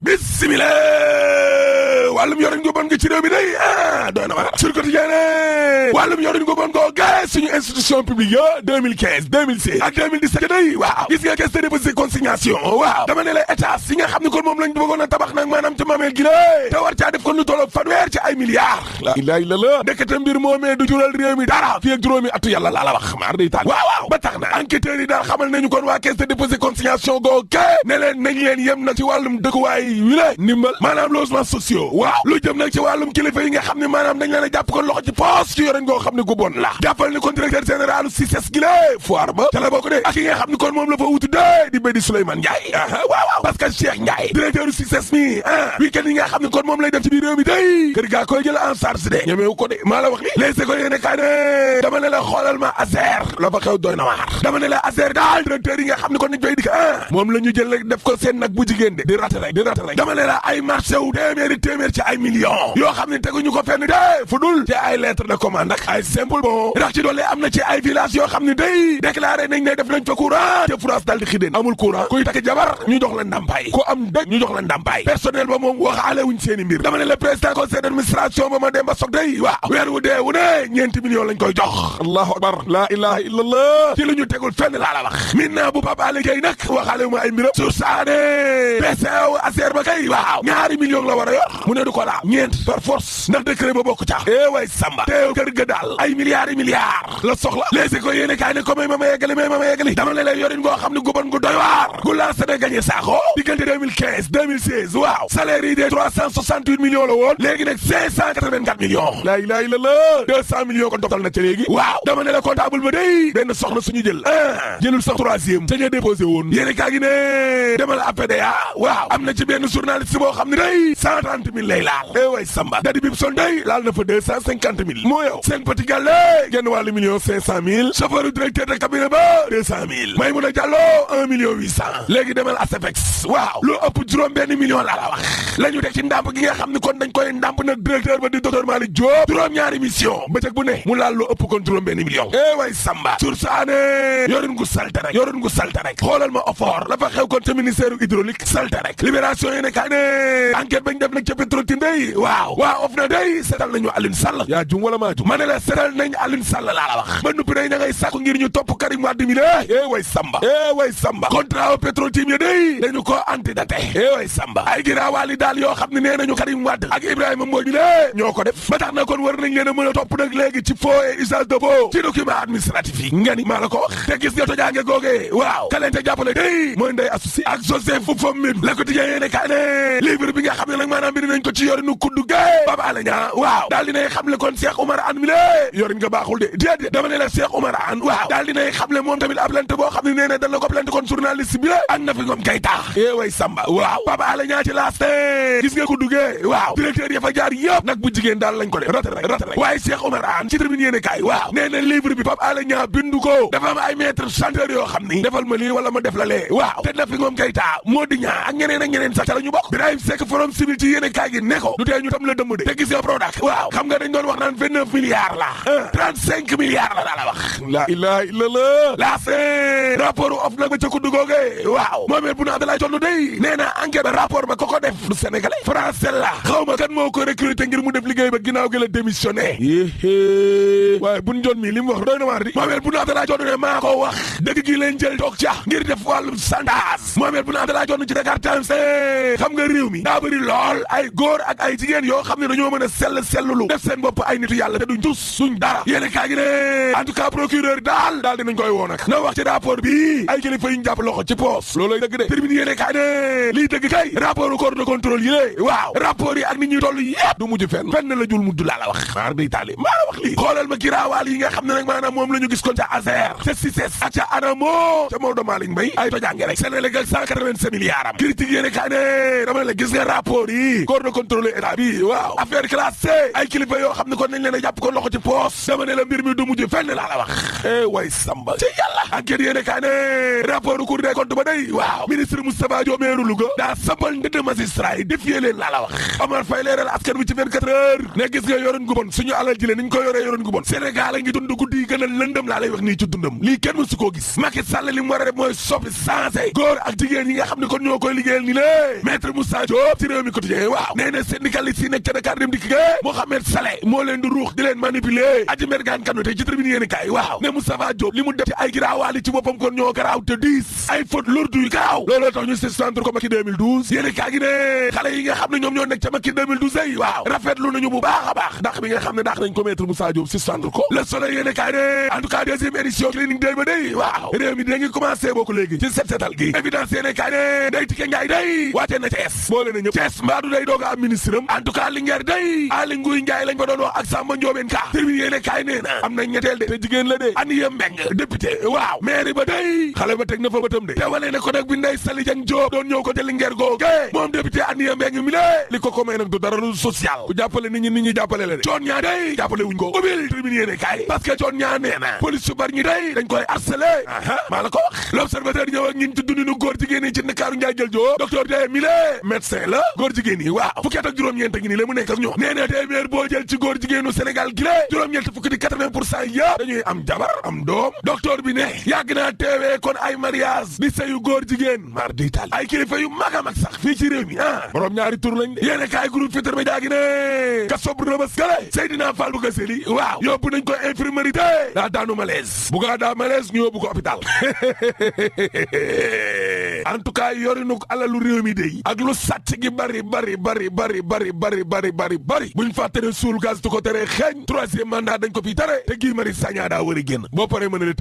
bismillah wàllum yorin gu bon nga ci réew mi day doy na waar sur quotidien wàllum yorin gu bon goo gae suñu institution publique ya 2015 2016 ak 2017 day waaw gis nga caisse de dépôt et consignation waaw dama ne la état yi nga xam ne kon moom lañ bëggoon a tabax nag maanaam ci mameel gi lé te war caa def kon lu tolloog fanweer ci ay milliards la ilaha illallah ndekete mbir moomee du jural réew mi dara fii ak juróomi atu yàlla laa la wax maar day taal waaw ba tax na enquêteurs yi daal xamal nañu kon waa caisse de dépôt et consignation goo gae ne leen nañ leen yem nag ci wàllum dëkkuwaay wi la ndimbal maanaam logements sociaux waaw lu jëm nag ci wàllum kilifa yi nga xam ne maanaam dañ leen a jàpp kon loxo ci poos ci yoren goo xam ne gu bon la jàppal ni kon directeur général CICES gi lée foire ba ca la bokk de ak yi nga xam ne kon moom la fa wutu de di Bédi Souleymane Ndiaye waaw parce que Cheikh Ndiaye directeur CICES mi week-end yi nga xam ne kon moom lay def ci biir réew mi day kër gaa koy jël en charge de ñemewu ko de maa la wax li les écoles yéene kaay ne dama ne la xoolal ma ASER la fa xew doy na waar dama ne la ASER daal directeur yi nga xam ne kon nañ fay dikk moom la ñu jël rek def ko seen nag bu jigéen de di rate rek dama ne la ay marché wu téeméer ci ay millions yoo xam ne teguñu ko fenn de fu dul ci ay lettre de commande ak ay simple bon ndax ci doole am na ci ay village yoo xam ne day déclaré nañ ne def nañ fa courant te France daal di xidéen amul courant kuy takk jabar ñu jox la ndàmpaay ku am dëj ñu jox la ndàmpaay personnel ba moom waxaale wuñ seeni mbir dama ne la président conseil d'administration ba ma dem ba soog day waaw weer wu dee wu ne ñeenti millions lañ koy jox allahu akbar la ilaha illallah ci lu ñu tegul fenn laa la wax min naa bu Pape Alé Gueye nag waxaale wu ma ay mbiram sur saane PCO ASER ba kay waaw ñaari millions la war a yor mu ne du ko laa ñeent par force ndax décret ba bokk ca way samba teew kër ga daal ay milliards la soxla léegi ko yéene kaay ne ko may ma yeggali dama ne lay yorin ngoo xam ne gu bon gu doy waar gu lancé na gagné saako diggante 2015 2016 waaw salaire yi de 368 millions la woon léegi nag 584 millions la ilaha illallah 200 millions kon toftal na ca léegi waaw dama ne la comptable ba day benn soxna suñu jëlul sax troisième ca ña déposé woon yéene kaay gi ne demal APDA waaw am na ci benn journaliste boo xam ne day 130 000 lay laal way samba dadi bib son day laal na fa 250 000 moo yow seen petit gàlle genn wàllu million 500 000 chauffeur directeur de cabinet ba 200 000 Maïmouna Diallo 1 million 800 léegi demal ASEPEX waaw lu ëpp juróom benn million laa la wax la ñu teg ci ndàmp gi nga xam ne kon dañ koy ndàmp nag directeur ba di docteur Malick Diop juróom ñaari mission bëccëg bu ne mu laal lu ëpp kon juróom benn million way samba sur saane yorin gu salte rek xoolal ma offort la fa xew kon ca ministère hydraulique salte rek libération yi ne kaa ne enquête bañ def nag ca Petro-Tim day waaw of na day seetal nañu Alioune Sall yaa jum wala maa jum ma ne la seetal nañ Alioune Sall laa la wax ba nuppi day ña ngay sàkku ngir ñu topp Karim Wade mi la way samba contrat au Petro-Tim ya day dañu ko antidaté way samba ay giraawaali daal yoo xam ne nee nañu Karim Wade ak Ibrahima Mbodj mi la ñoo ko def ba tax na kon war nañ leen a mën a topp nag léegi ci faux et usage de faux ci document administratif yi nga ni maa la ko wax te gis nga tojaange googee waaw kalente jàppale day mooy ndey associé ak Joseph Fom min la ko tijee yéene kaa ne livre bi nga xam ne nag maanaam bind nañ ko ci yorinu kuddu gay Pape Alé Niang waaw daal dinay xam le kon Cheikh Oumar Anne mi lé yorin nga baaxul de déedéet dama ne la Cheikh Oumar Anne waaw daal dinay xam le moom tamit ab plainte boo xam ne nee na dañ la ko plainte kon journaliste bi la ak Nafi Ngom Keïta way samba waaw Pape Alé Niang ci laas gis nga kuddu gay waaw directeur ya fa jaar yëpp nag bu jigéen daal lañ ko def rate rek waaye Cheikh Oumar Anne ci tribune yéene kaay waaw nee na livre bi Pape Alé Niang bindu ko dafa am ay maître chanteur yoo xam ni defal ma lii wala ma def la lee waaw te Nafi Ngom Keïta moo di ñaa ak ñeneen sax ca la ñu bokk Birahim Seck forum civil ci yéene kaay gi ne ko du tee ñu tam la dëmb de te gis nga Prodac waaw xam nga dañ doon wax naan 29 milliards la 35 milliards la daa la wax la ilaha illallah la c'est rapport of nag ba ca kuddu googe waaw moomee bu na Abdoulaye Tondu day nee na enquête ba rapport ba ko def du sénégalais français la xaw ma kan moo ko recruter ngir mu def liggéey ba ginnaaw gi la démissionné waaye buñ joon mi li mu wax doy na waar di moomee bu na Abdoulaye Tondu ne maa ko wax dëgg gi leen jël toog ca ngir def wàllum sondage moomee bu na Abdoulaye Tondu ci Dakar Times xam nga réew mi daa bëri lool ay góor ak ay jigéen yoo xam ne dañoo mën a sellulu def seen bopp ay nitu yàlla te duñ tus suñ dara yéene kaa gi ne en tout cas procureur daal dinañ koy woo nag na wax ci rapport bi ay kilifa yi ñu jàpp loxo ci poos looloy dëgg de termine yéene kaa ne lii dëgg kay rapport corps de contrôle yi lée waaw rapport yi ak nit ñuy toll yépp du mujj fenn la jul mujj laa la wax maar day taali maa la wax lii xoolal ma giraawaal yi nga xam ne nag maanaam moom la ñu gis kon ca ASER ca CICES ak ca ANAMO ca Maodo Malick Mbaye ay tojange rek Sénégal 187 milliards am critique yéene kaa ne dama la gis nga rapport yi corps de contrôler état bi waaw affaire classée ay kilifa yoo xam ne kon nañ leen a jàpp ko loxo ci poos dama ne la mbir mi du mujj fenn laa la wax way samba ci yàlla enquête yéene kaa ne rapport Cour des comptes ba day waaw ministre Moustapha Diop meeru Louga daa sabal ndëdd magistrat yi défier leen laa la wax Omar Faye leeral askan wi ci 24 heures ne gis nga yoroon gu bon suñu alal ji le niñ ko yoree yoroon gu bon Sénégal a ngi dund guddi yi gën a lëndëm laa lay wax nii ci dundam lii kenn mësu koo gis Macky Sall li mu war a def mooy soppi sensé góor ak jigéen yi nga xam ne kon ñoo koy liggéeyal ni lée maître Moussa Diop ci réew mi quotidien waaw nee na syndicaliste yi nekk ca Dakar dem dikk ga Mohamed Saleh moo leen di ruux di leen manipuler aji mergaan kanu te ci tribune yéen kaay waaw ne Moustapha Diop li mu def ci ay giraawaali ci boppam kon ñoo garaaw te diis ay faute lourde yu garaaw looloo tax ñu suspendre ko Macky 2012 yéen kaay gi ne xale yi nga xam ne ñoom ñoo nekk ca Macky 2012 ay waaw rafetlu nañu bu baax a baax ndax bi nga xam ne ndax nañ ko maître Moussa Diop suspendre ko Le Soleil yéen kaay ne en tout cas deuxième édition clinique day ba day waaw réew mi dina ngi commencé bokk léegi ci set setal gi évidence yéen kaay ne day tike ngaay day waatee na Thiès boole na ñëpp Thiès mbaadu day doog a am ministre am en tout cas Linguère day Aly Ngouille Ndiaye lañ fa doon wax ak Samba Ndiobène Ka termine yéene kaay nee na am na ñetteel de te jigéen la de Aniya Mbeng député waaw maire ba day xale ba teg na fa bëtam de te wane ne ko nag bi Ndeye Saly Dieng Diop doon ñëw ko te Linguère googe moom député Aniya Mbeng mi lée li ko may nag du dara lu social ku jàppale nit ñi jàppale la de coon ñaa day jàppale wuñ ko ubbil termine yéene kaay parce que coon ñaa nee na police su bari ñi day dañ koy harcelé maa la ko wax l'observateur ñëw ak ñin ci dundinu góor jigéen yi ci Ndakaaru Njaay jël Diop docteur Deye mi lée médecin la góor jigéen yi waaw fukki at ak juróom-ñeent ngi nii la mu nekk ak ñoom nee na téeméer boo jël ci góor jigéenu Sénégal gi lée juróom-ñeent fukki di 80% yëpp dañuy am jabar am doom docteur bi ne yàgg naa teewee kon ay mariage di sëyu góor jigéen mar di tal ay kilifa yu mag a mag sax fii ci réew mi borom ñaari tur lañ yéene kaay groupe Futurs Médias gi ne kasob Rebeuss gale Seydina Fall bu Gaseli waaw yóbbu nañ ko infirmerie daa daanu malaise bu gaa daa malaise ñu yóbbu ko hôpital en tout cas yorinu alalu réew mi dey ak lu sàcc gi bari buñ fàttene suul gaz du ko tere xeeñ troisième mandat dañ ko fi tere te Guy Marius Sagna daa war a génn boo paree mën a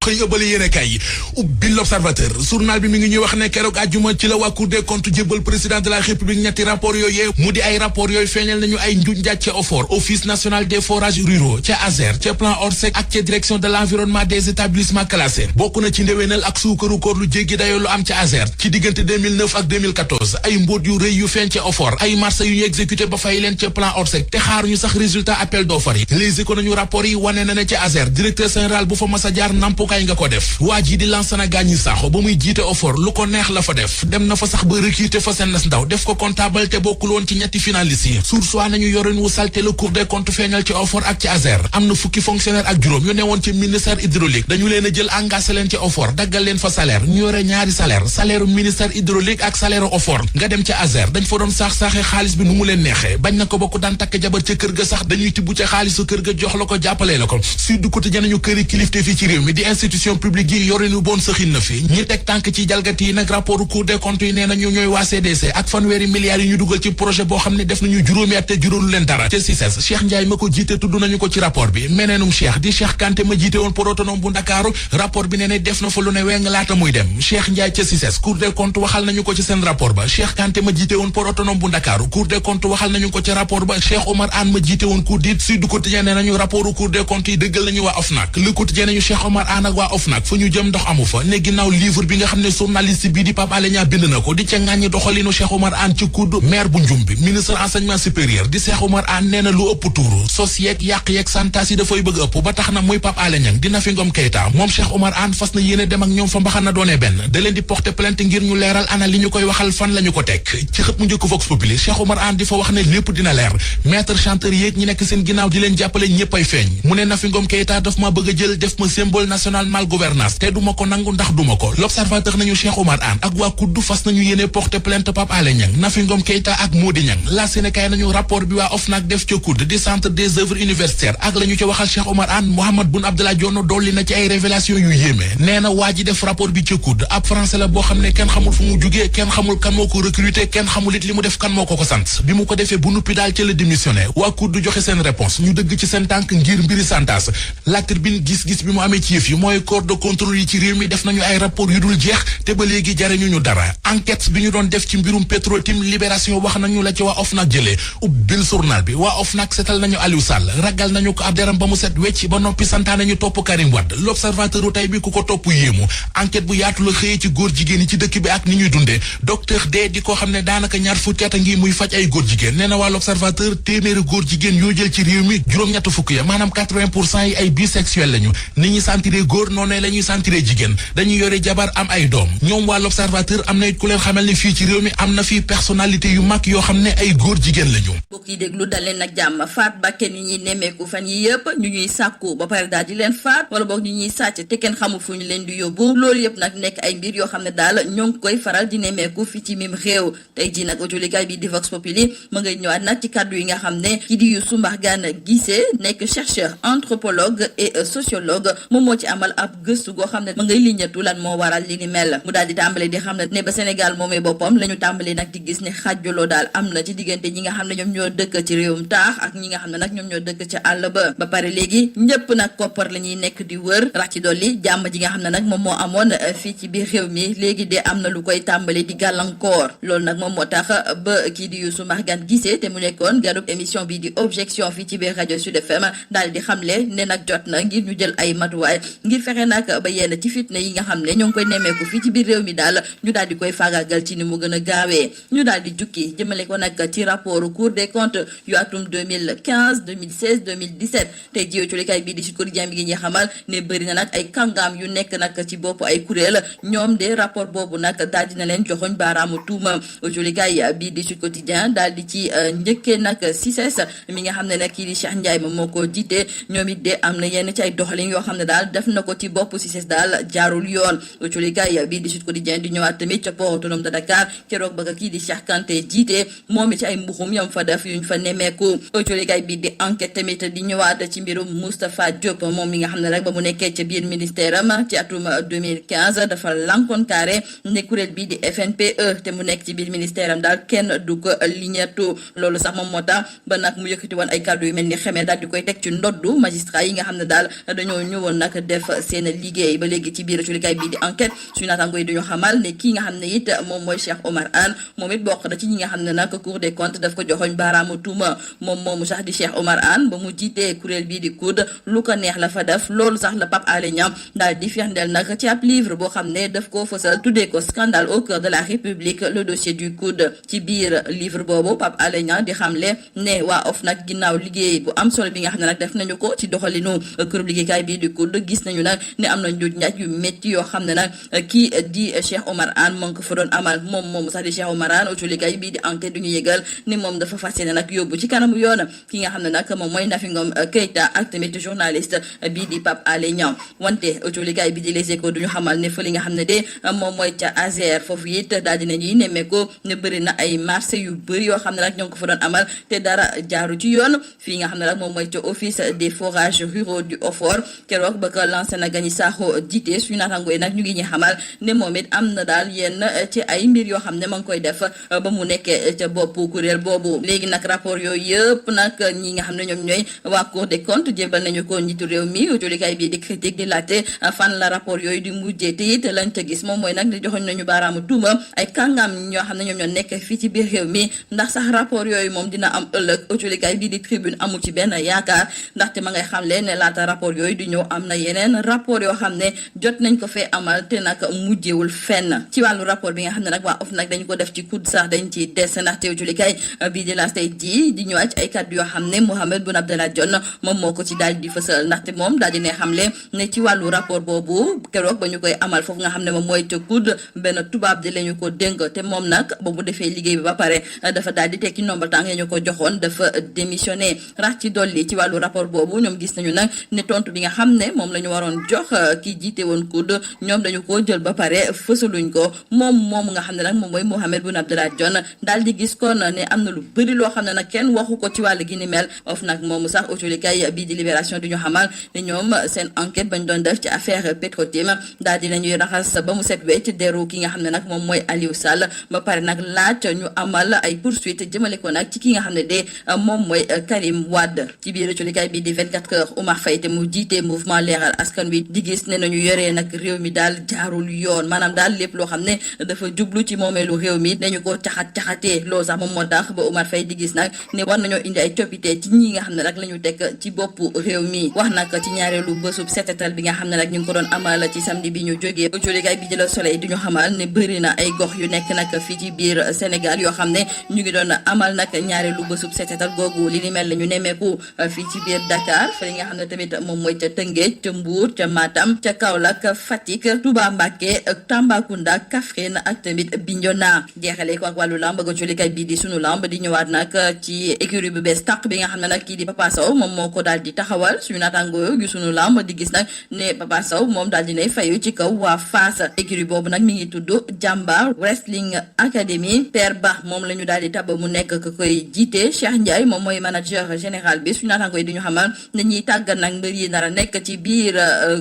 xëy ëbbali yéen a kay ubbi l'observateur journal bi mi ngi ñuy wax ne keroog àjjuma ci la waa Cour des comptes jébbal président de la république ñetti rapport yooyu mu di ay rapport yooyu feeñal nañu ay njuuj njaaj ca OFOR office national des forages ruraux ca ASER ca plan ORSEC ak ca direction de l'environnement des établissements classés bokk na ci ndéwénal ak suukaru koor lu jéggi dayoo lu am ca ASER ci diggante 2009 ak 2014 ay mbóot yu rëy yu feeñ ca OFOR ay marché yu ñu exécuté ba fay leen ca plan ORSEC te xaaruñu sax résultat appel d'offres yi les éco nañu rapport yi wane na ne ca ASER directeur général bu fa mas a jaar kay nga ko def waa ji di Lansana Gagny Sakho ba muy jiite OFOR lu ko neex la fa def dem na fa sax ba recruter fa seen nas ndaw def ko comptable te bokkul woon ci ñetti finalistes yi source waa nañu yorin wu salte la Cour des comptes feeñal ci OFOR ak ci ASER am na fukki fonctionnaire ak juróom yu ne woon ci ministère hydraulique dañu leen a jël engagé leen ci OFOR daggal leen fa salaire ñu yore ñaari salaire ministère hydraulique ak salaire OFOR nga dem ca ASER dañ fa doon saax-saaxe xaalis bi nu mu leen neexee bañ na ko bokk daan takk jabar ca kër ga sax dañuy tibb ca xaalisu kër ga jox la ko jàppalee la ko Sud Quotidien nañu këri kilifte fii ci réew mi di institution publique yi yorinu bon sëxin na fi ñi teg tànk ci jalgati yi nag rapport Cour des comptes yi nee na ñooy waa CDC ak fanweeri milliards yi ñu dugal ci projet boo xam ne def nañu juróomi at te juróolu leen dara te CICES Cheikh Ndiaye ma ko jiite tudd nañu ko ci rapport bi meneenum Cheikh di Cheikh Kanté ma jiite woon port autonome bu Ndakaaru rapport bi nee ne def na fa lu ne weng laata muy dem Cheikh Ndiaye ca CICES Cour des comptes waxal nañu ko ci seen rapport ba Cheikh Kanté ma jiite woon port autonome bu Ndakaaru Cour des comptes waxal nañu ko ci rapport ba Cheikh Omar Anne ma jiite woon COUDIT Sud Quotidien nee nañu rapport Cour des comptes yi dëggal nañu waa OFNAC Le Quotidien nañu Cheikh Omar Anne ak waa OFNAC fa ñu jëm ndox amu fa ne ginnaaw livre bi nga xam ne journaliste bii di Pape Alé Niang bind na ko di ca ŋàññi doxalinu Cheikh Omar Anne ci COUD maire bu Njumbi ministre enseignement supérieur di Cheikh Omar Anne nee na lu ëpp tuuru sos yeeg yàq yeeg santas yi dafay bëgg ëpp ba tax na muy Pape Alé Niang di Nafi Ngom Keïta moom Cheikh Omar Anne fas na yéene dem ak ñoom fa mbaxana doonee benn da leen di porter plainte ngir ñu leeral ana li ñu koy waxal fan la ñu ko teg ci xët mu njëkk Vox Populi Cheikh Omar Anne di fa wax ne lépp dina leer maître chanteur yeeg ñi nekk seen ginnaaw di leen jàppale ñëpp ay feeñ mu ne Nafi Ngom Keïta daf ma bëgg a jël def ma symbole national mal gouvernance te duma ko nangu ndax duma ko l'observateur nañu Cheikh Omar Anne ak waa COUD fas nañu yéene porter plainte Pape Alé Niang Nafi Ngom Keïta ak Mody Niang la Sénégal nañu rapport bi waa OFNAC def ca COUD di centre des œuvres universitaires ak la ñu ca waxal Cheikh Omar Anne Mohamed Boun Abdallah Dionne dolli na ci ay révélation yu yéeme nee na waa ji def rapport bi ca COUD ab français la boo xam ne kenn xamul fu mu jugee kenn xamul kan moo ko recruter kenn xamul it li mu def kan moo ko sant bi mu ko defee bu nuppi daal ca la démissionné waa COUD joxe seen réponse ñu dëgg ci seen tànk ngir mbiri santas La Tribune gis-gis bi mu amee ci yëf yi mooy mooy corps de contrôle yi ci réew mi def nañu ay rapport yu dul jeex te ba léegi jariñu ñu dara enquête bi ñu doon def ci mbirum Petro-Tim Libération wax nañu la ci waa OFNAC jëlee ubbil journal bi waa OFNAC setal nañu Aliou Sall ragal nañu ko ab deram ba mu set wecc ba noppi santaane ñu topp Karim Wade l'observateur u tey bi ku ko topp yéemu enquête bu yaatu la xëyee ci góor jigéen yi ci dëkk bi ak ni ñuy dundee docteur D di ko xam ne daanaka ñaar fukki at a ngi muy faj ay góor jigéen nee na waa l'observateur téeméeri góor jigéen yoo jël ci réew mi juróom-ñett fukk ya maanaam 80% yi ay bisexuel lañu ni ñuy sentiré góor noonu la ñuy sentiré jigéen dañuy yore jabar am ay doom ñoom waa l'observateur am na it ku leen xamal ne fii ci réew mi am na fii personnalité yu mag yoo xam ne ay góor jigéen lañu. mbokk yi déglu dal leen nag jàmm faat bakken yi ñuy nemmeeku fan yi yëpp ñu ñuy sàkku ba pare daal di leen faat wala boog ñu ñuy sàcc te kenn xamul fu ñu leen di yóbbu loolu yëpp nag nekk ay mbir yoo xam ne daal ñoo ngi koy faral di nemmeeku fii ci mim réew tey jii nag autolikaay bi di Vox Populi ma ngay ñëwaat nag ci kàddu yi nga xam ne kii di Youssou Mbargane Guissé nekk chercheur anthropologue et sociologue moom moo ci amal ab gëstu goo xam ne ma ngay liñatu lan moo waral li ni mel mu daal di tàmbale di xam ne ba Sénégal moomee boppam la ñu tàmbale nag di gis ne xàjjaloo daal am na ci diggante ñi nga xam ne ñoom ñoo dëkk ci réewum taax ak ñi nga xam ne nag ñoom ñoo dëkk ci àll ba pare léegi ñëpp nag koppar la ñuy nekk di wër rax ci dolli jàmm ji nga xam ne nag moom moo amoon fii ci biir réew mi léegi de am na lu koy tàmbale di gàllankoor loolu nag moom moo tax ba kii di Youssou Mbargane Guissé te mu nekkoon garub émission bi di objection fii ci biir rajo Sud FM daal di xamle ne nag jot na ngir ñu jël ay matuwaay ngir fexe nag ba yenn ci fitna yi nga xam ne ñoo ngi koy nemmeeku fii ci biir réew mi daal ñu daal di koy faagaagal ci ni mu gën a gaawee ñu daal di jukki jëmale ko nag ci rapport Cour des comptes yu atum 2015 2016 2017 tey jii culikaay bii di Sud Quotidien bi ngi ñuy xamal ne bëri na nag ay kàngaam yu nekk nag ci bopp ay kuréel ñoom de rapport boobu nag daal dina leen joxoñ baaraamu tuuma culikaay bii di Sud Quotidien daal di ci njëkkee nag CICES mi nga xam ne nag kii di Cheikh Ndiaye moom moo ko jiite ñoom it de am na yenn ci ay doxalin yoo xam ne daal def na ko ci bopp CICES daal jaarul yoon culikaay bii di Sud Quotidien di ñëwaat tamit ca port autonome de Dakar keroog ba kii di Cheikh Kanté jiite moom it ci ay mbuxum yam fa def yuñ fa nemmeeku culikaay bii di enquête tamit di ñëwaat ci mbirum Moustapha Diop moom mi nga xam ne rek ba mu nekkee ca biir ministère am ci atum 2015 dafa lankoon carré ne kuréel bii di FNPE te mu nekk ci biir ministère am daal kenn du ko liñetu loolu sax moom moo tax ba nag mu yëkkati woon ay kàddu yu mel ni xamee daal di koy teg ci ndoddu magistrat yi nga xam ne daal dañoo ñëwoon nag def seen liggéey ba léegi ci biir culikaay bii di enquête suñu naataango yi dañoo xamal ne kii nga xam ne it moom mooy Cheikh Omar Anne moom it bokk na ci ñi nga xam ne nag Cour des comptes daf ko joxoñ baaraamu tuuma moom moomu sax di Cheikh Omar Anne ba mu jiitee kuréel bii di COUD lu ko neex la fa def loolu sax la Pape Alé Niang daal di firndeel nag ci ab livre boo xam ne daf ko fësal tuddee ko scandale au cœur de la République le dossier du COUD ci biir livre boobu Pape Alé Niang di xamle ne waa OFNAC ginnaaw liggéey bu am solo bi nga xam ne nag def nañu ko ci doxalinu kërub liggéeykaay bii di COUD gis nañu nag ne am na njuuj njaaj yu métti yoo xam ne nag kii di Cheikh Omar Anne moo ngi ko fa doon amal moom sax di Cheikh Omar Anne autolikaay bii di enquête du ñu yëgal ni moom dafa fas yéene nag yóbbu ci kanamu yoon ki nga xam ne nag moom mooy Nafi Ngom Keïta ak tamit journaliste bii di Pape Alé Niang wante autolikaay bi di Les Échos duñu xamal ne fa li nga xam ne de moom mooy ca Azer foofu it daal dinañuy nemmeeku ne bëri na ay marché yu bëri yoo xam ne nag ñoo ngi ko fa doon amal te dara jaaru ci yoon fii nga xam ne nag moom mooy ca office des forages ruraux du Ofor keroog ba ko lancé na Gagny Sakho jiite suñu naataango yi nag ñu ngi ñuy xamal ne moom it am na daal yenn ci ay mbir yoo xam ne ma ngi koy def ba mu nekkee ca bopp kuréel boobu léegi nag rapport yooyu yëpp nag ñi nga xam ne ñoom ñooy waa Cour des comptes jébal nañu ko njiitu réew mi autolikaay bi di critique di laajte fan la rapport yooyu di mujjee te it lañ ca gis moom mooy nag di joxoñ nañu baaraamu tuuma ay kàngam ñoo xam ne ñoom ñoo nekk fii ci biir réew mi ndax sax rapport yooyu moom dina am ëllëg autolikaay bi di tribune amul ci benn yaakaar ndaxte ma ngay xamle ne laata rapport yooyu di ñëw am na yeneen rapport yoo xam ne jot nañ ko fee amal te nag mujjewul fenn ci wàllu rapport bi nga xam ne nag waa OFNAC dañ ko def ci COUD sax dañ ci des ndaxte autolikaay bii di laas tey jii di ñëwaat ci ay kàddu yoo xam ne Mohamed Boun Abdallah Dionne moom moo ko ci daal di fësal ndaxte moom daal di ne xamle ne ci wàllu rapport boobu keroog ba ñu koy amal foofu nga xam ne moom mooy ca COUD benn tubaab di lañu ko dénk te moom nag ba mu defee liggéey bi ba pare dafa daal di tekki ndombal tànk ñu ko joxoon dafa démissionné rax ci dolli ci wàllu rapport boobu ñoom gis nañu nag ne tontu bi nga xam ne moom la ñu waroon jox ki jiite woon COUD ñoom dañu ko jël ba pare fësaluñ ko moom nga xam ne nag moom mooy Mohamed Boun Abdallah Dionne daal di gis kon ne am na lu bëri loo xam ne nag kenn waxu ko ci wàll gi ni mel OFNAC moomu sax autolikaay bii di Libération du ñu xamal ne ñoom seen enquête bañ doon def ci affaire Petro-Tim daal di nañuy raxas ba mu set wecc deru ki nga xam ne nag moom mooy Aliou Sall ba pare nag laaj ñu amal ay poursuite jëmale ko nag ci ki nga xam ne de moom mooy Karim Wade ci biir autolikaay bii di 24 heures Oumar Faye te mu jiite mouvement leeral askan askan wi di gis ne nañu yoree nag réew mi daal jaarul yoon maanaam daal lépp loo xam ne dafa jublu ci moomeelu réew mi dañu ko caxatee loolu sax moom moo tax ba Oumar Faye di gis nag ne war nañoo indi ay coppite ci ñi nga xam ne nag la ñu teg ci boppu réew mi wax nag ci ñaareelu bésub setetal bi nga xam ne nag ñu ngi ko doon amal ci samedi bi ñu jógee jolikaay bi jëla soleil di ñu xamal ne bëri na ay gox yu nekk nag fii ci biir Sénégal yoo xam ne ñu ngi doon amal nag ñaareelu bésub setetal googu li ni mel la ñu nemmeeku fii ci biir Dakar fa li nga xam ne tamit moom mooy ca Tëngéej ca Mbuur ca Matam ca Kaolack Fatick Touba Mbacké Tambacounda Kaffrine ak tamit Bignona jeexale ko ak wàllu lamb ga jolikaay bii di sunu lamb di ñëwaat nag ci écurie bu bees tàq bi nga xam ne nag kii di Papa Sow moom moo ko daal di taxawal suñu naataangoo gi sunu lamb di gis nag ne Papa Sow moom daal dinay fayu ci kaw waa Fass écurie boobu nag mi ngi tudd Jàmbaar Wrestling Academy Père Ba moom la ñu daal di tabb mu nekk ku koy jiite Cheikh Ndiaye moom mooy manager général bi suñu naataangoo yi di ñu xamal ne ñuy tàggat nag mbër yi nar a nekk ci biir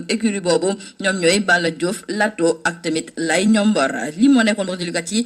écurie boobu ñoom ñooy Balla Diouf Lato ak tamit Lay Ñombor li moo nekkoon wax di lukat yi